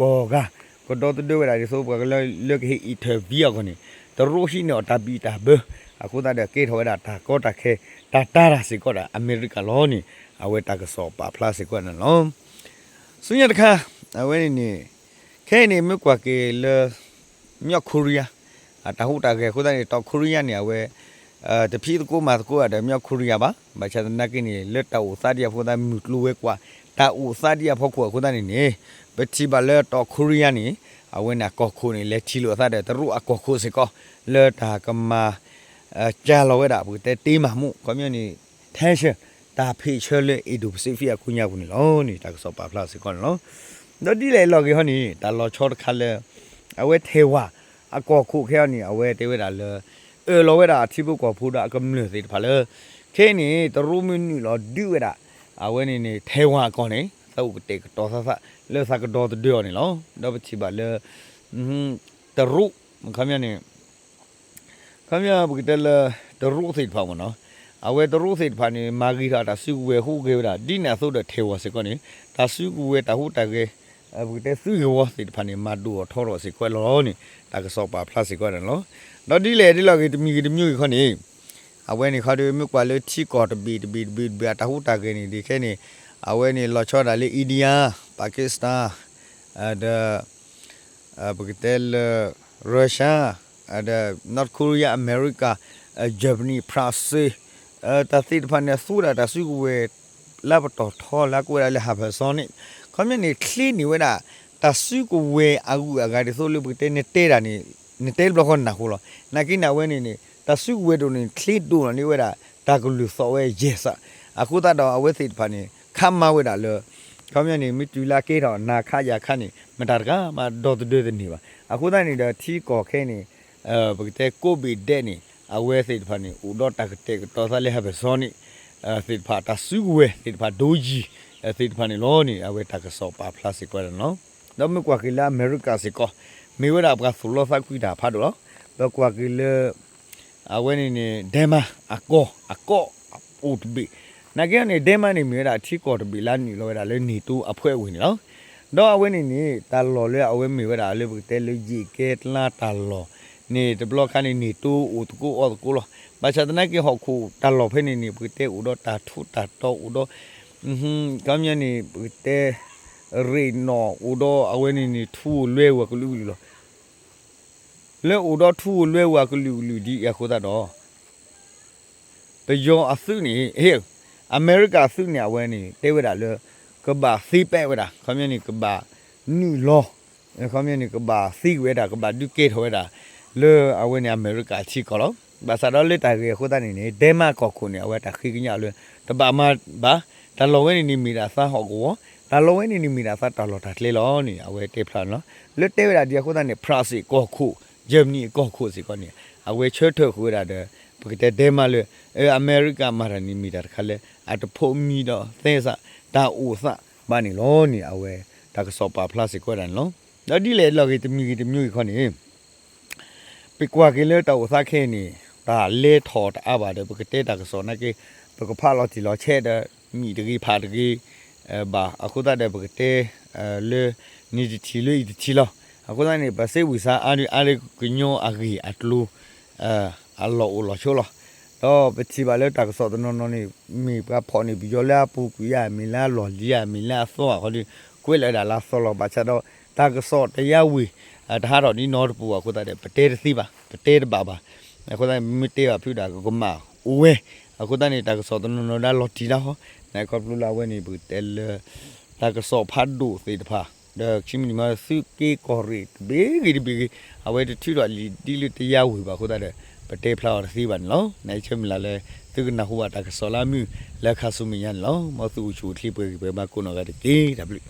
ဂုၤကီၢ်ဂၤ, ကဒီသဒၢဝဲဒၣ်ဒ်သိးပှၤကလၢ လၢကဟ့ၣ် interview အဂီၢ်န့ၣ် တရူးဟံးန့ၢ်အီၤတၢ်ဘံၣ်တၢ်ဘၢ, အဃိသတးဒီးကဲထီၣ်ဝဲဒၣ်တၢ်ကီတၢ်ခဲ တၢ်တၢ်တၢ်စ့ၢ်ကီးဒၣ်အမဲရကၤလီၤန့ၣ် အဝဲတၢ်ကစီၣ်ပာ်ဖျါစ့ၢ်ကီးန့ၣ်လီၤ. ဆူညါတခါ အဝဲန့ၣ်န့ၣ် ခဲအံၤန့ၣ် မ့ၢ်ကွၢ်က့ၤလၢ မြောက်ကိုရီးယား အတၢ်ဟူးတၢ်ဂဲၤအဃိသတးန့ၣ် တောင်ကိုရီးယားန့ၣ် အဝဲ တဖံးသကိးမၤသကိးဒီး မြောက်ကိုရီးယား ဘၣ်, ဘၣ်ဆၣ်သနာ်က့န့ၣ် လၢတၢ်အိၣ်သးဒ်အံၤအဃိသတး မုၢ်ကျိၤဝဲၤကွာ် တၢ်အိၣ်သးဒ်အံၤအဖီခိၣ်အဃိသတးန့ၣ်န့ၣ် ပထံၣ်ဘၣ်လၢ တောင်ကိုရီးယား န့ၣ် အဝဲန့ၣ်အကီၢ်ခိၣ်န့ၣ် လဲၤထံၣ်လိာ်အသးဒီး တရူးအကီၢ်ခိၣ်စ့ၢ်ကီး လၢတၢ်ကမၤ ကၢ်လီၤဝဲဒၣ် ပကတဲတင်းမာမှု ခီပညီန့ၣ် tension တၢ်ဖ့ၣ်ဆၢလၢ Indo-Pacific အကိညါပူၤန့ၣ်လီၤန့ၣ် တၢ်ကစီၣ်ပာ်ဖျါစ့ၢ်ကီးန့ၣ်လီၤ. ဒီးဒ်လဲၣ်အလီၢ်ဂ့ၤဟီန့ၣ် တၢ်လီၤဆီတခါလၢ အဝဲထဲဝၤ အကီၢ်ခိၣ်ခဲအံၤန့ၣ် အဝဲတဲဝဲဒၣ်လၢ အၢၣ်လီၤဝဲဒၣ်အထံဖိကီၢ်ဖိဒီးအကမျၢၢ်သ့ၣ်တဖၣ်လၢ ခဲအံၤန့ၣ် တရူးမ့ၢ်နုာ်လီၤဒုးဝဲဒၣ် အဝဲန့ၣ်န့ၣ် ထဲဝၤအကီၢ်န့ၣ် သးအိၣ်ကတဲာ်ကတီၤသးသး လၢသးကဒီသဒၢအီၤန့ၣ်လီၤ. ဒီးပထံၣ်ဘၣ်လၢ တရူး ခီပညီန့ၣ် ခီပညီပကတဲလၢ တရူးသ့ၣ်တဖၣ်မ့ၢ်နီၤ, အဝဲတရူးသ့ၣ်တဖၣ်န့ၣ် မၤဂ့ၤထီၣ်တၢ်စုကဝဲၤဟူးဂဲၤဝဲဒၣ် ဒ်န့ၣ်အသိးဒီးထဲဝၤစ့ၢ်ကီးန့ၣ် တၢ်စုကဝဲၤတၢ်ဟူးတၢ်ဂဲၤ ပကတဲသုးဂ့ၢ်ဝီသ့ၣ်တဖၣ်န့ၣ် မၤဒိၣ်အီၤထီထီၣ်စ့ၢ်ကီးလီၤန့ၣ် တၢ်ကစီၣ်ပာ်ဖျါစ့ၢ်ကီးန့ၣ်လီၤ. ဒီးဒ်လဲၣ်ဒ်လဲၣ်ဂ့ၤ တမံၤဂ့ၤတမံၤဂ့ၤခီန့ၣ် အဝဲန့ၣ်ခီဒီး မ့ၢ်ကွၢ်လၢထံကီၢ်တဘ့ၣ်တဘ့ၣ်တဘ့ၣ်တဘ့ၣ်အတၢ်ဟူးတၢ်ဂဲၤန့ၣ် ဒ်ခဲန့ၣ် အဝဲန့ၣ်လီၤဆီဒၣ်လၢ India, Pakistan ဒီး ပကတဲလၢ Russia, ဒီး North Korea, America, Germany, France, တၢ်သ့ၣ်တဖၣ်န့ၣ် သူဝဲဒၣ်တၢ်စုကဝဲၤ လၢပတီၢ်ထီလၢအကိးဝဲဒၣ်လၢ Hypersonic ခီပညီန့ၣ် ချ့န့ၢ်ဝဲဒၣ် တၢ်စုကဝဲၤအဂုၤအဂၤဒ်သိးလၢပကတဲနတဲတၢ်န့ၣ် နတဲတဘျီဃီနၢ်ဟူလီၤ. နာ်က့န့ၣ် အဝဲန့ၣ်န့ၣ် တၢ်စုကဝဲၤဒိၣ်န့ၣ် ချ့ဒိၣ်န့ၢ်ဝဲဒၣ် တၢ်ကလုၢ်သီၣ်ဝဲယဲၢ်စး, အဃိသတးဒီးအဝဲသ့ၣ်တဖၣ်န့ၣ် ခါမၤဝဲဒၣ်လၢ ခီပညီန့ၣ် မ့ၢ်တုၤလၢအကဲထီၣ်နၤခါယၤခါန့ၣ် မတၤတဂၤမးဒီသဒၢတန့ၢ်ဘၣ်. အဃိသတးန့ၣ်ဒီးထံကီၢ်ခဲအံၤန့ၣ် ပကတဲကိးဘ့ၣ်ဒဲးန့ၣ် အဝဲသ့ၣ်တဖၣ်န့ၣ် အိၣ်ဒီးတၢ်ကတဲာ်ကတီၤသးလၢ Hypersonic သ့ၣ်တဖၣ် တၢ်စုကဝဲၤသ့ၣ်တဖၣ် ဒိယံၤ သ့ၣ်တဖၣ်န့ၣ်လီၤန့ၣ် အဝဲတၢ်ကစီၣ်ပာ်ဖျါစ့ၢ်ကီးန့ၣ်လီၤ. ဒီးမ့ၢ်ကွၢ်က့ၤလၢအမဲရကၤစ့ၢ်ကီး မ့ၢ်ဝဲဒၣ်ပှၤသူၣ်လီသးကွံတၢ်ဖးဒိၣ်လီၤ. ပကွၢ်က့ၤလၢ အဝဲန့ၣ်န့ၣ် Denmark အကီၢ် အကီၢ်အိၣ်တဘ့ၣ်, နာ်က့န့ၣ် Denmark န့ၣ် မ့ၢ်ဝဲဒၣ်ထံကီၢ်တဘ့ၣ်လၢအနုာ်လီၤဝဲဒၣ်လၢ NATO အဖှဲးဝ့ၢ်န့ၣ်လီၤ. ဒီးအဝဲန့ၣ်န့ၣ် တၢ်လီၢ်လၢအဝဲမ့ၢ်ဝဲဒၣ်လၢပကတဲလၢယံာ်ကဲတလါတၢ်လီၢ်န့ၣ် တဘျီခါန့ၣ် NATO အိၣ်သကိးအီၣ်သကိးလီၤ. ဘၣ်ဆၣ်သနာ်က့ဟီၣ်ခိၣ်တၢ်လီၢ်ဖဲန့ၣ်န့ၣ် ပကတဲအိၣ်ဒီးတၢ်ထူးတၢ်တီၤအိၣ်ဒီး ခီပညီန့ၣ် ပကတဲ ရ့ၣ်နီၣ်အိၣ်ဒီးအဝဲန့ၣ်န့ၣ် ထူဧိၤလွဲဧိၤအကလုာ်ကလုာ်လီၤ. လၢအိၣ်ဒီးထူဧိၤလွဲဧိၤအကလုာ်ကလုာ်ဒ်အံၤအဃိသတးဒီး ပယီၤအသုးန့ၣ် အ့ အမဲရကၤအသုးန့ၣ် အဝဲန့ၣ် တဲဝဲဒၣ်လၢ ကဘၣ်သ့ပဲာ်ဝဲဒၣ် ခီပညီန့ၣ် ကဘၣ်နုာ်လီၤ ခီပညီန့ၣ် ကဘၣ်သ့က့ၤဝဲဒၣ် ကဘၣ်ဒုးကဲထီၣ်ဝဲဒၣ် လၢအဝဲန့ၣ်အမဲရကၤထံကီၢ်လီၤ. ဘၣ်ဆၣ်ဒီးလၢတၢ်ဂ့ၢ်အဃိသတးန့ၣ်န့ၣ် Denmark ကီၢ်ခိၣ်န့ၣ် အဝဲတၢ်ဃ့ကညးလၢ တဘၣ်မၤဘၣ်, တၢ်လီၢ်ဝဲန့ၣ်န့ၣ်မ့ၢ်ဒၣ်သးဟီၣ်ကဝီၤ, တၢ်လီၢ်ဝဲန့ၣ်န့ၣ်မ့ၢ်ဒၣ်သးတၢ်လီၢ်တၢ်ကျဲလီၤန့ၣ် အဝဲတဲဖျါန့ၣ်လီၤ. လၢတဲဝဲဒၣ်ဒ်အဃိသတးန့ၣ် France ကီၢ်ခိၣ် Germany ကီၢ်ခိၣ်စ့ၢ်ကီးန့ၣ် အဝဲဆၢထၢၣ်ဃုာ်ဝဲဒၣ်ဒီး ပကတဲ Denmark လၢ အမဲရကၤမၤတၢ်န့ၣ်မ့ၢ်တၢ်တခါလၢ အတဖိးမံဒီးသဲစး တၢ်အိၣ်သးဘၣ်န့ၣ်လီၤန့ၣ် အဝဲတၢ်ကစီၣ်ပာ်ဖျါစ့ၢ်ကီးဝဲဒၣ်န့ၣ်လီၤ. ဒီးဒ်လဲၣ်လီၤဂ့ၤ တမံၤဂ့ၤတမံၤဂ့ၤခီန့ၣ် ပကွၢ်က့ၤလၢတၢ်အိၣ်သးခဲအံၤန့ၣ် တၢ်လဲၤထီၣ်တအါဘၣ်ဒီး ပကတဲတၢ်ကစီၣ်နာ်က့ ပကဖးလီၤတံၢ်လီၤဆဲးဒီး မံၣ်တဂ့ၤဖးတဂ့ၤ ဘၣ် အဃိသတးဒီးပကတဲ လၢ နံၤတထံၣ်လၢအံၤတထံၣ်လီၤ. အဃိသတးန့ၣ် ပစ့ဝံၣ်စါအါဒုးအါလၢကညီအဂ့ၢ်အကျိၤ အလီၢ်အိၣ်လီၢ်ဆိးလီၤ. ဒီးပထံၣ်ဘၣ်လၢတၢ်ကစီၣ်တနီၤနီၤန့ၣ် မ့ၢ်ပှၤဖီၣ်န့ၢ်ပယီၤလၢအပူၤကွံာ်ဧါ, မ့ၢ်လၢအလီၢ်လံၤဧါ, မ့ၢ်လၢအသီဧါခီဒီး ကွဲးလီၤဝဲဒၣ်လၢအသီလီၤ. ဘၣ်ဆၣ်ဒီး တၢ်ကစီၣ်တယါဝ့ၤ တဟးထီၣ်ဒ်နီတပူၤအဃိသတးဒီး ပတဲတသ့ဘၣ်, ပတဲတဘၣ်ဘၣ်. အဃိသတးန့ၣ် မ့ၢ်တဲဘၣ်ဖုဒၣ်ကကမၣ်အိၣ်ဝဲ. အဃိသတးန့ၣ် တၢ်ကစီၣ်တနီၤနီၤဒၣ်လီၤတံၢ်လၢဟီ န့ၣ်ခီဖျိလၢအဝဲန့ၣ် ပကတဲလၢ တၢ်ကစီၣ်ဖးဒိၣ်သ့ၣ်တဖၣ် ဒီးခံမံၤတမံၤ သုးက့ကီၢ်ရ့ၣ်တဘ့ၣ်ဂ့ၤတဘ့ၣ်ဂ့ၤ အဝဲတထုးထီၣ်လံာ်ဒ်လၢတယါဝ့ၤဘၣ်အဃိသတးဒီး ပတဲဖျါအီၤတသ့ဘၣ်န့ၣ်လီၤ. နဆၢမုၢ်လၢ်လၢ သုကနၢ်ဟူဘၣ်တၢ်ကစီၣ်လၢအမုာ်လၢခါဆူမဲာ်ညါန့ၣ်လီၤ. မ်သုအိၣ်ဆူၣ်အိၣ်ချ့ပှဲၤဂံၢ်ပှဲၤဘါကိးနီၢ်ဂၤတက့ၢ်. တၢ်ဘျုး